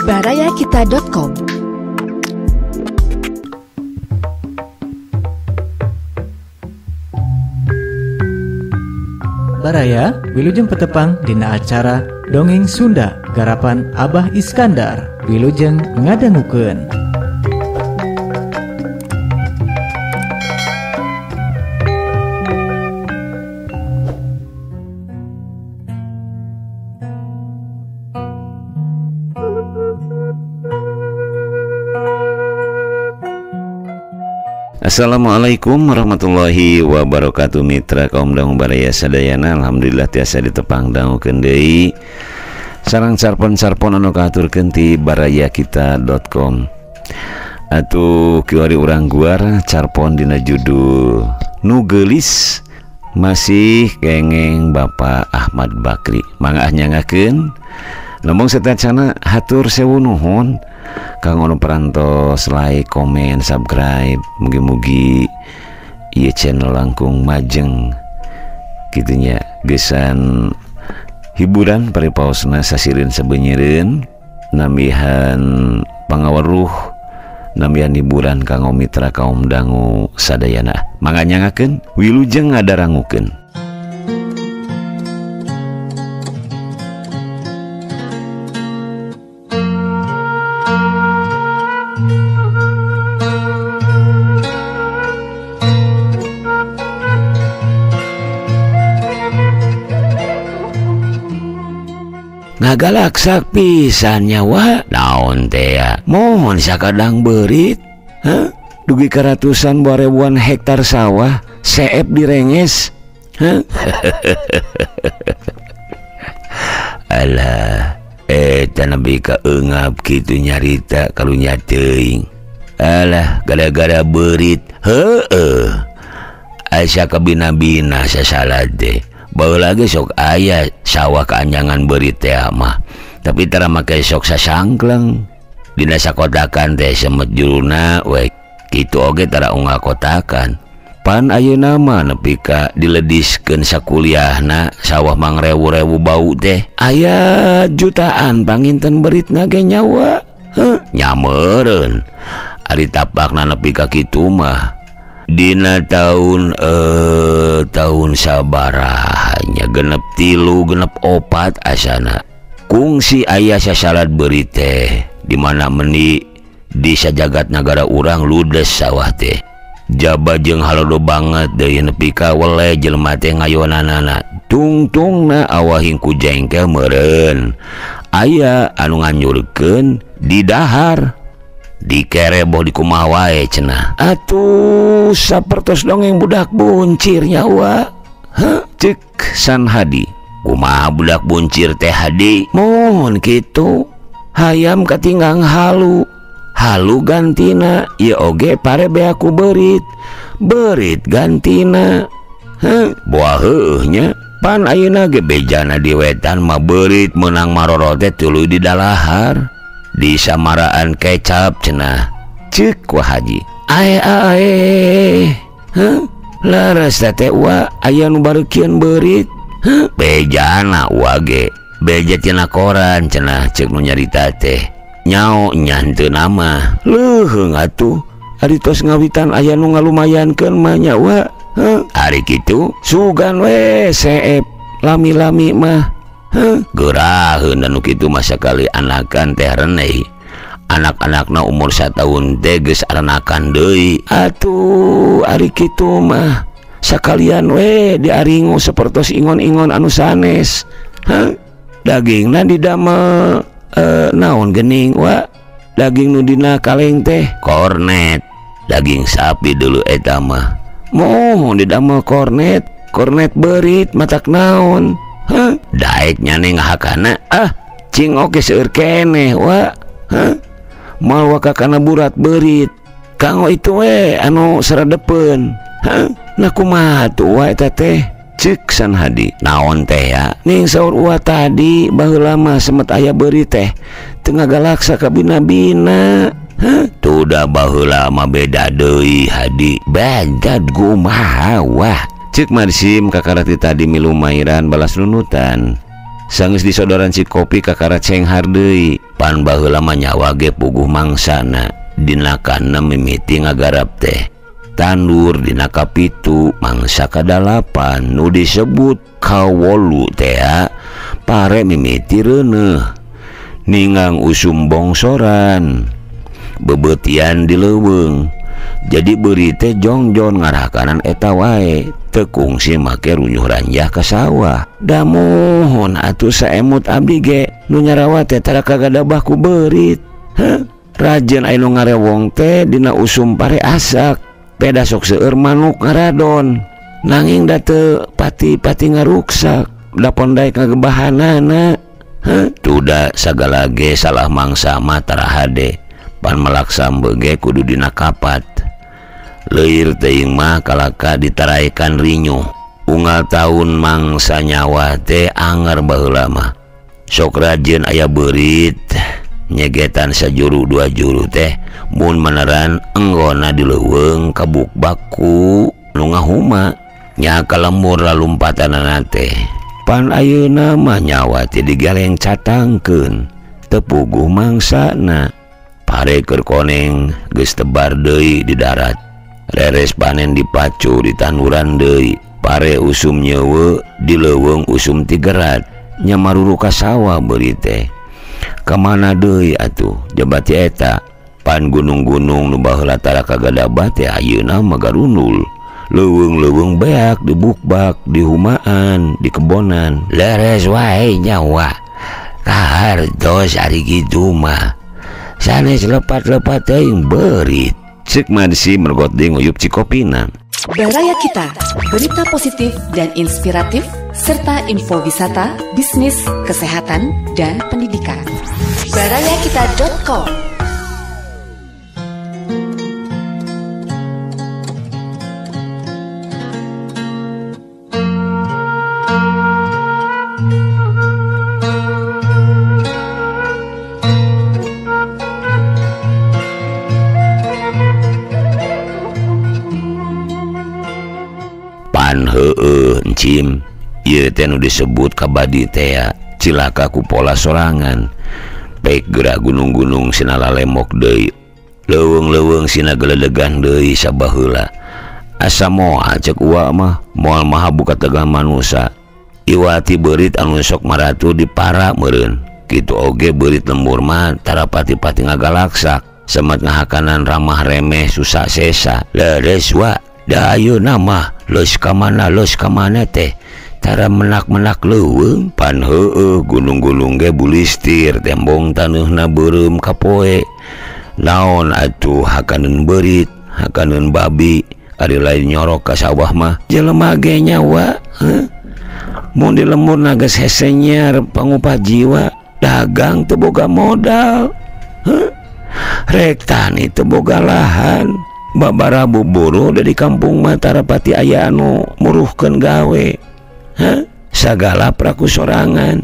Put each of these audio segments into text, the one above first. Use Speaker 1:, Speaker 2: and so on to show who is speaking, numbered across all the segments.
Speaker 1: Barayakita.com.
Speaker 2: Baraya wilujeng petepang dina acara Dongeng Sunda garapan Abah Iskandar wilujeng ngadangukeun.
Speaker 3: Assalamualaikum warahmatullahi wabarakatuh mitra kaum dangu baraya sadayana. Alhamdulillah tiasa ditepang dangukeun deui sareng carpon-carpon anu kahaturkeun ti barayakita.com. Atuh kiwari urang guar carpon dina judul Nu Geulis masih kengeng Bapak Ahmad Bakri. Mangga nyangakeun lembong satacana hatur sewu nuhun kang anu parantos like, komen, subscribe. Mugi-mugi ieu channel langkung majeng kitunya gesan hiburan paripaosna sasireun sabeunyereun nambihan pangaweruh nambihan hiburan kanggo mitra kaum dangu sadayana. Mangga nyangakeun wilujeng ngadarangukeun. Ngagalaksak pisan nyawa naon teh mohon sakadang beurit. Hah? Dugi ka ratusan ribuan hektar sawah seep direnges. Hah? Alah eta nepi ka eungap kitu nyarita kalunya teuing. Alah gara-gara beurit heueuh asa kabina-bina sasalad teh. Baheula ge sok aya sawah kaanjangan beurit teh mah, tapi tara make sok sasangkleng dina sakotakan teh semet juruna we kitu oge tara unggal kotakan. Pan ayeuna mah nepi ka dilediskeun sakuliahna sawah mangrewu-rewu bau teh aya jutaan panginten beuritna ge nyawa. Heuh nyameureun ari tapakna nepi ka kitu mah. Dina tahun tahun sabarahanya genep 3 genep 4 asana kungsi aya sasalad beurit teh di mana meni di sajagat nagara urang ludes sawah teh jaba jeung halodo banget deui nepi ka weleh jelema teh ngayonanana tungtungna awahing ku jengkel meureun aya anu nganyurkeun di dahar dikereboh di kumaha wae cenah. Atuh sapertos dongeng budak buncir nyawa. Heh cek San Hadi. Kumaha budak buncir teh Hadi? Mohon kitu. Hayam katinggang halu. Halu gantina ieu oge pare bea ku beurit. Beurit gantina. Heh boa heueuh nya. Pan ayeuna ge bejana di wetan mah beurit meunang marorote tuluy di dalahar. Di samaraan kecap cenah cek wa haji. Ae ae heuh laras teh wa aya nu bareukieun beurit. Heuh bejana wa ge beja tina koran cenah cek nu nyarita teh nyao nya henteu nama leuheung atuh ari tos ngawitan aya nu ngalumayankeun mah nya wa. Heuh ari kitu sugan we seep lami-lami mah. Geraheun nu kitu mah sakali anakan teh reneh. Anak-anakna umur 1 tahun teh geus aranakan deui. Atuh ari kitu mah sakalian we diaringu sapertos ingon-ingon anu sanes. Hah? Dagingna didamel naon geuning wa? Daging nu dina kaleng teh kornet. Daging sapi dulu eta mah. Moh didamel kornet, kornet beurit matak naon? Hah? Daek nyane ngahakana ah cing oke seueur keneh wa. Hah? Moal waka kana burat beurit kanggo itu we anu saradepeun. Hah? Nah kumaha tuh wa eta teh cek San Hadi. Naon teh ya ning saur wa tadi baheula mah semet aya beurit teh teu ngagalaksa ka bina-bina. Hah? Tuh baheula mah beda deui Hadi beda kumaha wah. Cek Marsim kakarati tadi milu mairan balas nunutan. Sanggeus disodoran si kopi kakara cenghar deui. Pan baheula mah nyawa ge puguh mangsana. Dina kana mimiti ngagarap teh. Tandur dina kapitu mangsa kadalapan nu disebut kawolu teh pare mimiti reuneuh. Ningang usum bongsoran. Bebetian di leuweung. Jadi beurit teh jongjon ngarah kanan eta wae teu kungsi make runyuh ranjah ka sawah. Da muhun atuh saemut abdi ge nu nyarawa teh tara kagadabah ku beurit. Heh, rajeun aya nu ngarewong teh dina usum pare asak. Peda sok seueur manuk ngaradon. Nanging da teu pati-pati ngaruksak. Da pon daek ngagebahanana. Heh, tuda sagala ge salah mangsa mah tara hade. Pan melak sambe ge kudu dina kapat. Leuir teuing mah kalaka ditaraekan rinyuh. Unggal taun mangsa nyawa teh anger baheula mah. Sok rajin aya beurit nyegetan sajuru dua juru teh mun meneran enggona di leuweung kabukbak ku nu ngahuma. Nya kalembur lalumpatanana teh. Pan ayeuna mah nyawa teh digaleng catangkeun teu puguh mangsana. Pare keur koneng geus tebar deui di darat. Reres panen dipacu di tanduran deui. Pare usum nyewe di leuweung usum tigerat. Nya maruru ka sawah beurit teh. Kamana deui atuh jabati eta. Pan gunung-gunung nu baheula tara kagadabah teh ayeuna mah garundul. Leuweung-leuweung beak dibukbak dihumaan di kebonan. Leres wae nyawa. Kahartos ari kitu mah. Sanes lepat-lepat teuing beurit. Cek Madsi mergot deui nguyup cikopina.
Speaker 1: Baraya Kita, berita positif dan inspiratif, serta info wisata, bisnis, kesehatan, dan pendidikan. Barayakita.com.
Speaker 3: Heueuh encim ieu teh nu disebut kabadi teh cilaka ku pola sorangan. Pek geura gunung-gunung sina lalemok deui. Leuweung-leuweung sina geledegan deui sabaheula. Asa moal cek uwa mah moal maha buka tegal manusa. Iwati beurit anu sok maratu dipara meureun. Kitu oge beurit lembur mah tara pati-pati ngagalaksak. Semet ngahakanan ramah remeh susah sesa. Leres wa. Da ayeuna mah leus ka mana teh tara menak-menak leuweung. Pan heueuh gunung-gunung ge bulistir tembong taneuhna beureum kapoe. Naon atuh hakaneun beurit hakaneun babi ari lain nyorok ka sawah mah jelema ge nyawa. Heuh, mun di lemurna geus hese nyiar pangupah jiwa dagang teu boga modal. Heuh, rek tani teu boga lahan. Babara buburu dari kampung mah tara pati aya anu muruhkeun gawe. Hah? Sagala praku sorangan.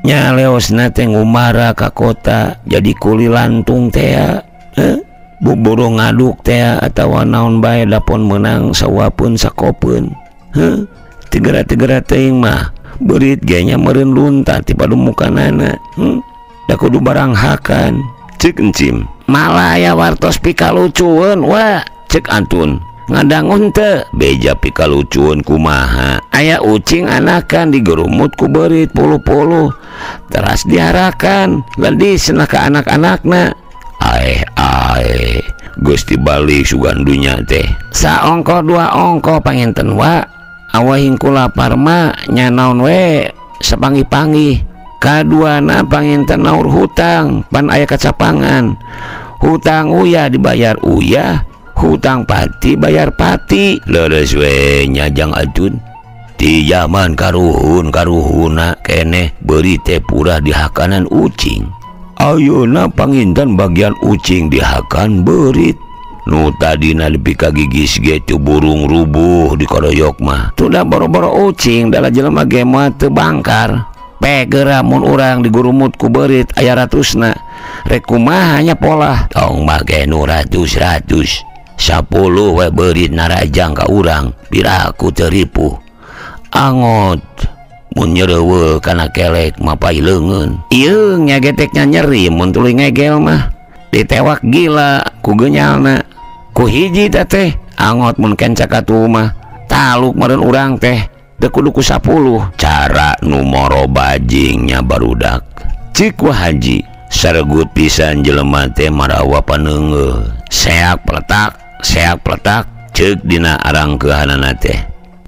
Speaker 3: Nya leosna teh ngumara ka kota jadi kuli lantung teh. Hah? Buburu ngaduk teh atawa naon bae dapon meunang sawapeun sakopeun. Hah? Tigera-tigera teuing mah beurit ge nya meureun lunta ti padumukanana. Da kudu barang hakan. Cek encim. Malah aya wartos pikalucueun wa. Cek Antun. Ngadangun teu beja pikalucueun kumaha. Aya ucing anakan digerumut ku beurit puluh-puluh. Teras diharakan ledis na ka anak-anakna. Aeh aeh geus dibalik sugan dunya teh. Saongko dua ongko panginten wa. Awahing ku lapar mah nya naon we sapanggih-panggih. Kaduana panginten naur hutang pan aya kacapangan. Hutang uyah dibayar uyah, hutang pati bayar pati. Leres we nyajang Atun. Di zaman karuhun karuhuna keneh beurit teh purah dihakanan ucing. Ayeuna panginten bagian ucing dihakan beurit. Nu tadina dipikagigis ge teu burung rubuh dikoroyok mah. Tudah boro-boro ucing dalah jelema ge moal teu bangkar. Pegera mun urang digurumut ku beurit aya ratusna. Rek kumaha nya polah. Tong make nu ratus-ratus. 10 we beurit narajang ka urang piraku teu ripuh. Angot Mun nyerewe kana kelek mapai leungeun. Ieu nyageteknya nyeri mun tuluy ngegel mah. Ditewak gila ku genyalna. Ku hiji teh angot mun kenca katuhu mah. Taluk meureun urang teh teu kudu ku 10. Cara nu moro bajingnya barudak. Cik Wa Haji saregut pisan jelema teh marawa paneungeuh. Seak peletak ceuk dina arangkeuhanana teh.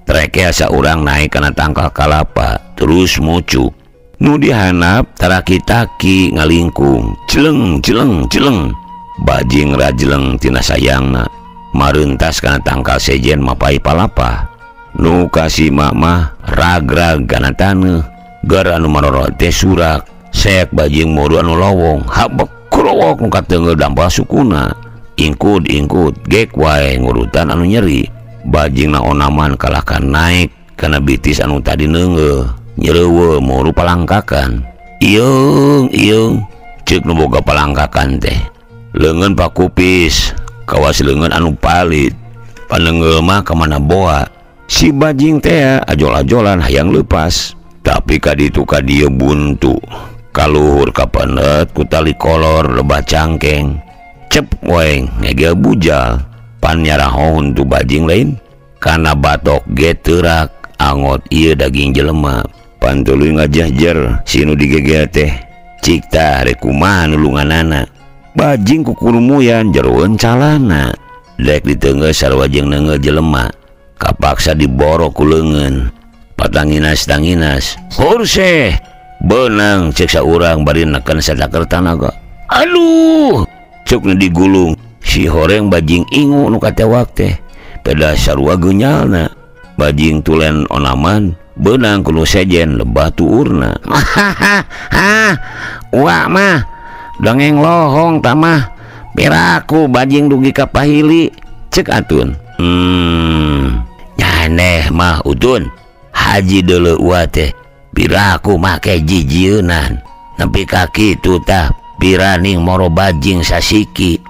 Speaker 3: Treke asa urang naik kana tangkal kalapa terus mucuk. Nu dihanap taraki-taki ngalingkung jeleng jeleng jeleng. Bajing rajeleng tina sayangna mareuntas kana tangkal sejen mapai palapa. Nu kasima mah ragrag kana taneuh. Gar anu marorot teh surak. Seak bajing moru anu lowong habek krowok nu kateunggeul dampal sukuna. Ingkud ingkud gek wae ngurutan anu nyeri. Bajingna onaman kalahkan naik kana bitis anu tadi neungeuh. Nyereuweul moru palangkakan. Ieung ieung ceuk nu boga palangkakan teh. Leungeun pakupis kawas leungeun anu palit. Paneunggeul mah ka mana boa. Si bajing teh ajol-ajolan hayang leupas. Tapi kaditu ka dieu buntu. Kaluhur kapenet ku tali kolor lebah cangkeng. Cep wae ngegel bujal. Pan nyarahohun tu bajing lain. Kana batok ge teurak angot ieu daging jelema. Pan tuluy ngajahjer si nu digegel teh. Cik tah rek kumaha nulunganana. Bajing kukurumuyan jeroeun calana. Dek diteunggeul sarua jeung neunggeul jelema. Kapaksa diboro ku leungeun. Patanginas tanginas. Hurseh beunang cek saurang bari neken sadaker tanaga. Aduh, cek nu digulung. Si horeng bajing ingu nu katewak teh. Peda sarua geunyalna. Bajing tulen onaman beunang ku nu sejen lebah tuurna. Hahaha, uak mah dongeng lohong tamah. Piraku bajing dugi ka pahili cek atun. Nyaneh mah utun. Haji deuleu uak teh. Piraku make jijieunan. Nepi ka kitu tah piraning moro bajing sasiki.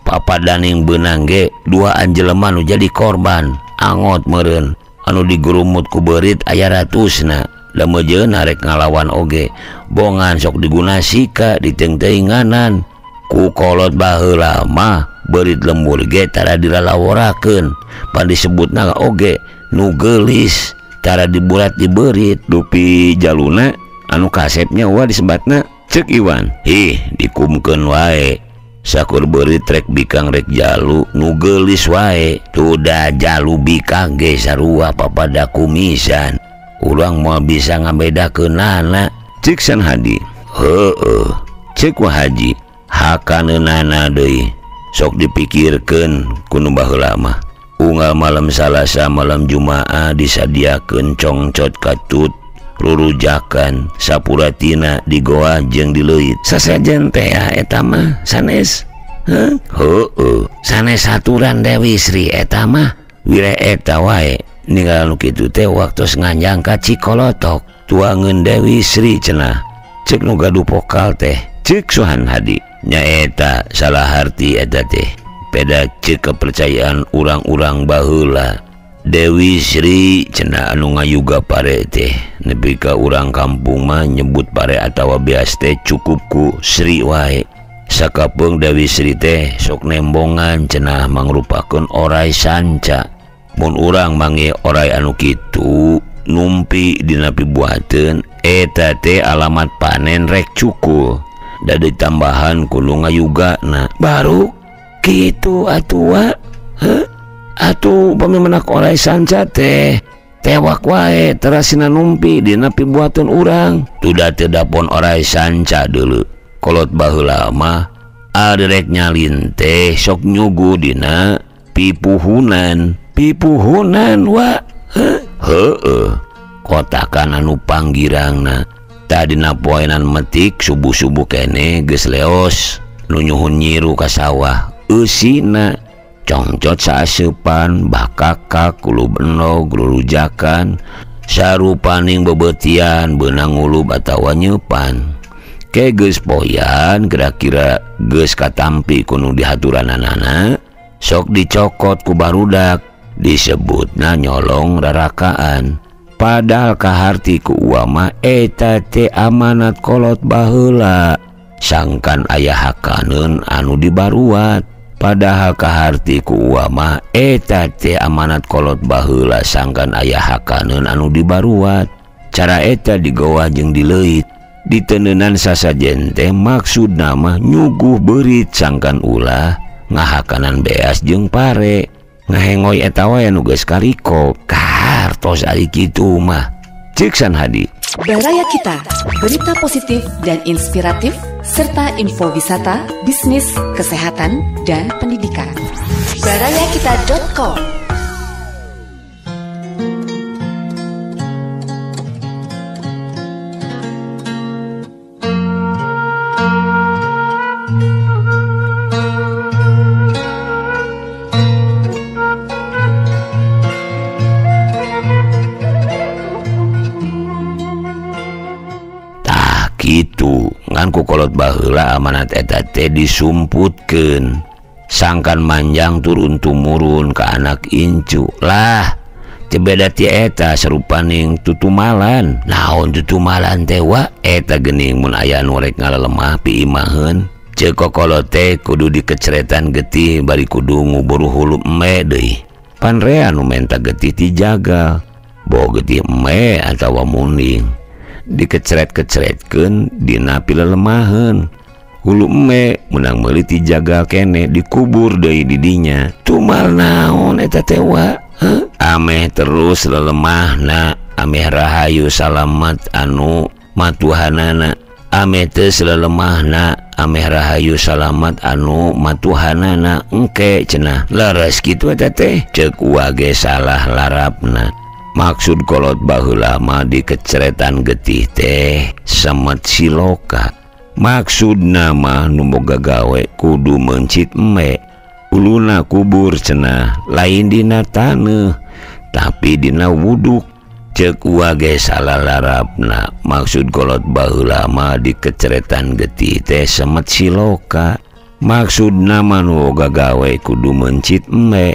Speaker 3: Papadaning beunang ge duaan jelema nu jadi korban. Angot meureun anu digurumut ku beurit aya ratusna. Lamejeun arek ngalawan oge bongan sok diguna sika diteung-teuinganan. Ku kolot baheula mah beurit lembur ge tara dilalaworakeun. Pan disebutna oge nu geulis tara dibulat dibeurit. Dupi jaluna anu kasepnya wa disebatna cek Iwan. Hih dikumkeun wae. Sakur beurit rek bikang rek jalu nu geulis wae. Tuda jalu bikang ge sarua papada kumisan. Urang moal bisa ngabedakeunana. Cek San Hadi. Heueuh. Cek Wa Haji. Hakaneunana deui. Sok dipikirkeun ku nu baheula mah. Unggal malam Salasa malam Jumaah disadiakeun congcot katut rurujakan sapuratina di goa jeung di leuit. Sasejen teh eta mah sanes. Heuh? Heueuh. Sanes haturan Dewi Sri eta mah. Wire eta wae ninggal nu kitu teh waktos nganjang ka Cikolotok. Tuangeun Dewi Sri cenah. Ceuk nu gaduh pokal teh. Ceuk Suhan Hadi. Nyaeta salah harti eta teh. Peda ceuk kepercayaan urang-urang baheula. Dewi Sri cenah anu ngayuga pare teh. Nepi ka urang kampung mah nyebut pare atawa beas teh cukup ku Sri wae. Sakapeung Dewi Sri teh sok nembongan cenah mangrupakeun orai sanca. Mun urang manggih orai anu kitu numpi dina pibuateun eta teh alamat panen rek cukul. Da ditambahan ku nu ngayugana. Baru kitu atuh. Heuh? Atuh upami menak orai sanca teh tewak wae terasina numpi dina pibuateun urang. Tuda teu dapon orai sanca deuleu. Kolot baheula mah aderek nyalin teh sok nyugu dina pipuhunan. Pipuhunan wa. Heueuh. Kotakan anu panggirangna. Tadina poenan metik subuh-subuh kene geus leos nu nyuhun nyiru ka sawah. Eusina congcot saaseupan bakakak kulub enog rurujakan sarupaning bebetian beunang ngulub atawa nyeupan. Ke geus poyan kira-kira geus katampi ku nu dihaturananana sok dicokot ku barudak disebutna nyolong rarakaan. Padahal kaharti ku uwa mah eta teh amanat kolot baheula sangkan aya hakaneun anu dibaruat. Padahal kaharti ku uwa mah eta teh amanat kolot baheula sangkan aya hakaneun anu dibaruat. Cara eta digowa jeung dileuit diteneunan sasajen teh maksudna mah nyuguh beurit sangkan ulah ngahakanan beas jeung pare. Ngahengoy eta wae nu geus kariko kahartos ari kitu mah. Ceuk San Hadi.
Speaker 1: Baraya Kita, berita positif dan inspiratif serta info wisata, bisnis, kesehatan, dan pendidikan. Barayakita.com.
Speaker 3: Gitu ngan ku kolot baheula amanat eta teh disumputkeun sangkan manjang turun tumurun ka anak incu lah. Cebeda ti eta sarupaning tutumalan. Naon tutumalan teh wa? Eta geuning mun aya nu rek ngalelemah piimaheun. Ceuk kokolot teh kudu dikeceretan getih bari kudu ngubur hulu eme deui. Panrea nu menta getih ti jagal bo getih eme atawa munding dikeceret-keceretkeun dina pilelemaheun. Hulu eme menang meuli ti jagal kene dikubur deui di dinya. Tumal naon eta teh wa? Ameh terus lelemahna, ameh rahayu salamat anu matuhanana. Ameh teu lelemahna, ameh rahayu salamat anu matuhanana. Engke cenah leres kitu eta teh. Ceuk uwa ge salah larapna. Maksud kolot baheula mah dikeceretan getih teh semet siloka. Maksudna mah nu boga gawe kudu meuncit eme. Uluna kubur cenah lain dina taneuh tapi dina wuduk. Ceuk uwa ge salah larapna. Maksud kolot baheula mah dikeceretan getih teh semet siloka. Maksudna mah nu boga gawe kudu meuncit eme.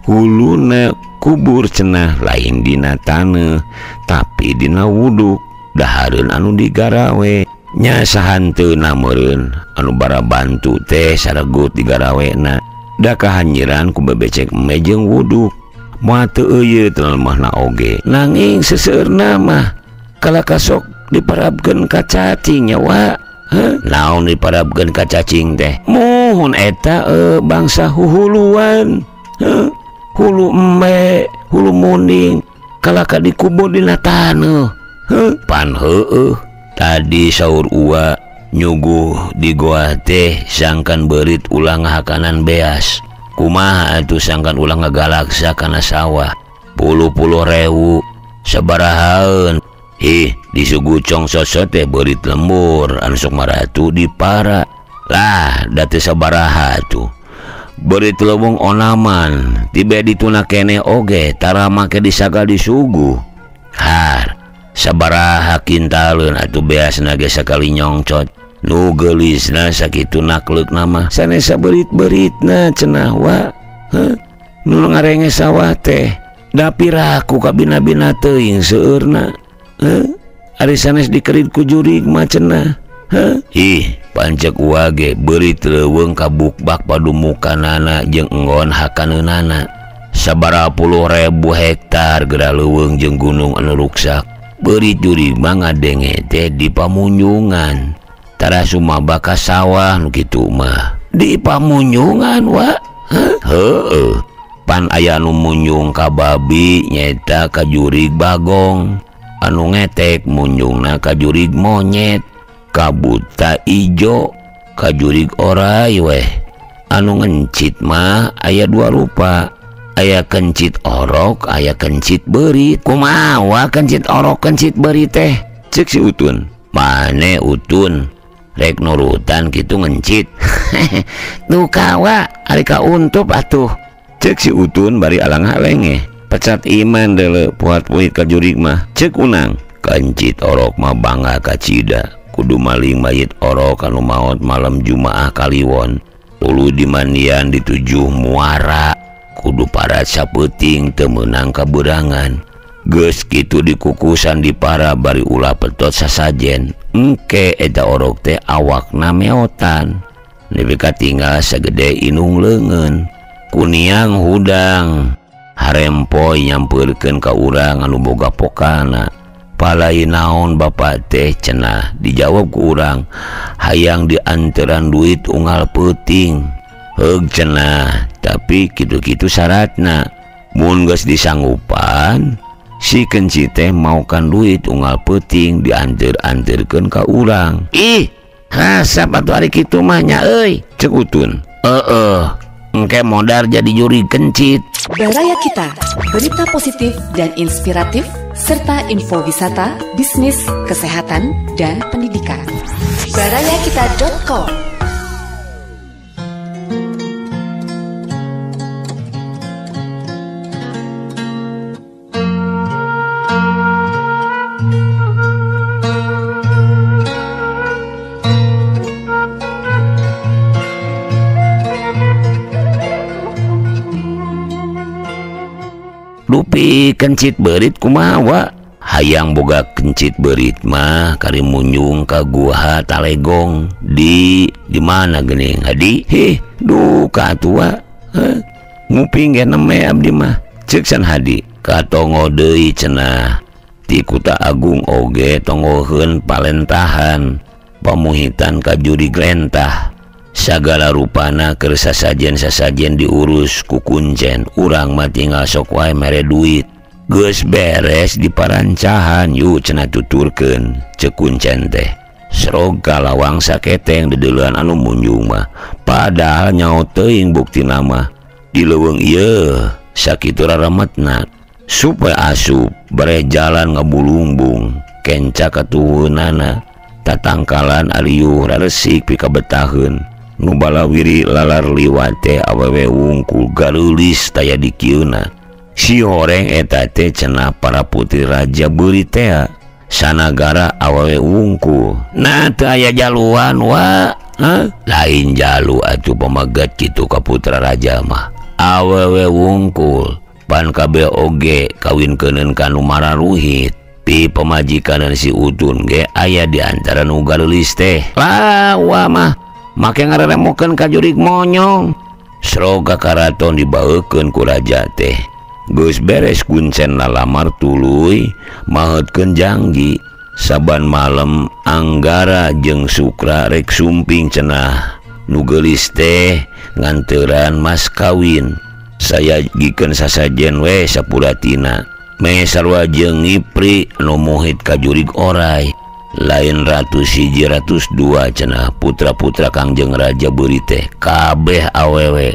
Speaker 3: Huluna kubur cenah lain dina taneuh tapi dina wuduk. Dahareun anu digarawe nya sahanteuna meureun anu barabantu teh saregut digarawena. Da kahanyiran ku bebecek eme jeung wuduk. Moal teu euyeut lemahna oge nanging seseueurna mah kalaka sok diparabkeun ka cacing nya wa. Heuh, naon diparabkeun ka cacing teh? Muhun eta bangsa huhuluan. Heuh, hulu eme, hulu munding kalaka dikubur dina taneuh. Heuh, pan heueuh. Tadi saur uwa nyuguh di goa teh sangkan beurit ulah ngahakanan beas. Kumaha atuh sangkan ulah ngagalaksa kana sawah puluh-puluh rewu sabarahaeun. Ih, disuguh cong sosot teh beurit lembur anu sok maratu di para. Lah, da teu sabaraha atuh. Beurit leuweung onaman tiba dituna keneh oge tara make disagal disuguh. Har, sabaraha kintaleun atuh beasna ge sakali nyongcot. Nu geulisna sakitu nakleukna mah sanes sabeurit-beuritna cenah wa. Heuh, nu ngarenge sawah teh da piraku kabina-bina teuing seueurna. Heuh, ari sanes dikerit ku jurig mah cenah. Heuh, ih, pancek uwa ge beurit leuweung kabukbak padumukanana jeung enggon hakaneunana. Sabaraha puluh ribu hektar geura leuweung jeung gunung anu ruksak. Beurit jurig mah ngadenge teh di pamunjungan. Tara sumaba ka sawah nu kitu mah. Di pamunjungan wa. Heuh, pan aya anu munjung ka babi nyaeta ka jurig bagong. Anu ngetek munjungna ka jurig monyet. Kabuta ijo ka jurig orai weh. Anu ngencit mah aya dua rupa. Aya kencit orok, aya kencit beurit. Kumaha wa kencit orok, kencit beurit teh? Ceuk si Utun. Mane Utun rek nurutan kitu ngencit. Duka wa ari kauntup atuh. Ceuk si Utun bari alang-alengeh. Pecat iman deuleu puat-puit ka jurig mah. Ceuk Unang. Kencit orok mah bangga kacida. Kudu maling mayit orok anu maot malam Jumaah kaliwon. Tuluy dimandian di tujuh muara. Kudu parat sapeuting teu meunang kaberangan. Geus kitu dikukusan di para bari ulah petot sasajen. Engke eta orok teh awakna meotan. Nepi ka tinggal sagede inung leungeun. Kuniang hudang harempoy nyampeurkeun ka urang anu boga pokana. Palai naon bapak teh cenah dijawab ku urang hayang dianteran duit unggal peuting. Heug cenah, tapi kitu-kitu syaratna. Mun geus disanggupan si kencit teh maukan duit unggal peuting dianter-anterkeun ka urang. Ih, hasap atuh ari kitu mah nya euy, ceuk Utun. Heeh, engke modar jadi juri kencit.
Speaker 1: Baraya Kita, berita positif dan inspiratif serta info wisata, bisnis, kesehatan, dan pendidikan. Barayakita.com.
Speaker 3: Dupi kencit beurit kumaha wa? Hayang boga kencit beurit mah kari munjung ka Guha Talegong di mana geuning Hadi? Hih, duka atuh. Heh, nguping ge neme abdi mah. Ceuk San Hadi, katongo deui cenah. Ti Kuta Agung oge tongoheun palentahan, pamuhitan ka juri glentah. Sagala rupana keur sasajen-sasajen diurus ku kuncen, urang mah tinggal sok wae mere duit. Geus beres diparancahan yu cenah tuturkeun ceuk kuncen teh. Serog ka lawang saketeng dedeuleun anu munjung mah, padahal nyaho teuing buktina mah. Di leuweung ieu sakitu raremetna, supaya asup bare jalan ngabulungbung kenca katuhunana, tatangkalan aliuh raresik pikabetaheun. Nu balawiri lalar liwat teh awewe wungkul gareulis taya dikieuna. Si horeng eta teh cenah para putri raja beurit tea sanagara awewe wungkul. Nah teu aya jaluan wa, hah? Lain jalu atuh pamagat kitu ka putra raja mah. Awewe wungkul pan kabeh oge kawin keuneun ka nu mararuhit. Pi pamajikanan si Utun ge aya di antara nu gareulis teh. Lah wa mah make ngareremokeun ka jurig monyong. Sroga karaton dibaukeun ku raja teh. Geus beres kuncen lalamar tuluy maheutkeun jangji. Saban malam Anggara jeung Sukra rek sumping cenah. Nu geulis teh nganteran mas kawin. Saya gikeun sasajen we sapuratina. Me sarua jeung ngipri nu muhit ka jurig orai. Lain ratus hiji ratus dua cenah putra-putra Kangjeng Raja beurit teh kabeh awewe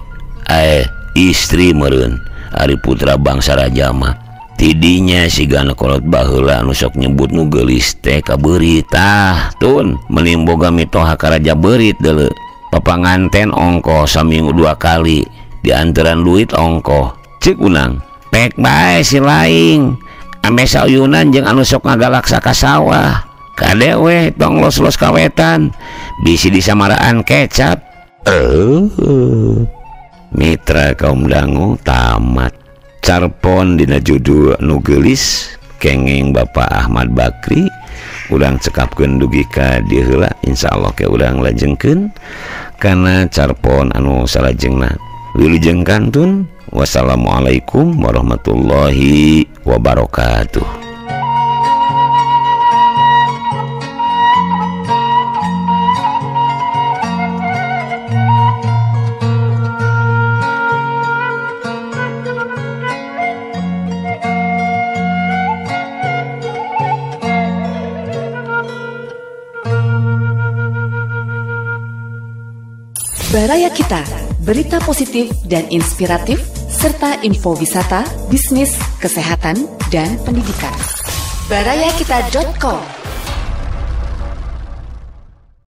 Speaker 3: istri meureun ari putra bangsa raja mah. Tidinya sigana kolot baheula anu sok nyebut nu geulis teh ka beurit. Tah tun meni boga mitoha ka raja beurit deuleu. Papanganten ongkoh saminggu 2 kali dianteran duit ongkoh. Ceuk unang pek bae si laing ame sauyunan jeung anu sok ngagalaksa ka sawah. Kade we tong los-los kawetan bisi disamaraan kecap. Mitra kaum dangu tamat carpon dina judul nu geulis kenging Bapak Ahmad Bakri. Urang cekapkeun dugi ka dieu heula, insyaallah ke urang lajengkeun kana carpon anu salajengna. Wilujeng kantun, wassalamualaikum warahmatullahi wabarakatuh.
Speaker 1: Baraya Kita, berita positif dan inspiratif, serta info wisata, bisnis, kesehatan, dan pendidikan. Barayakita.com.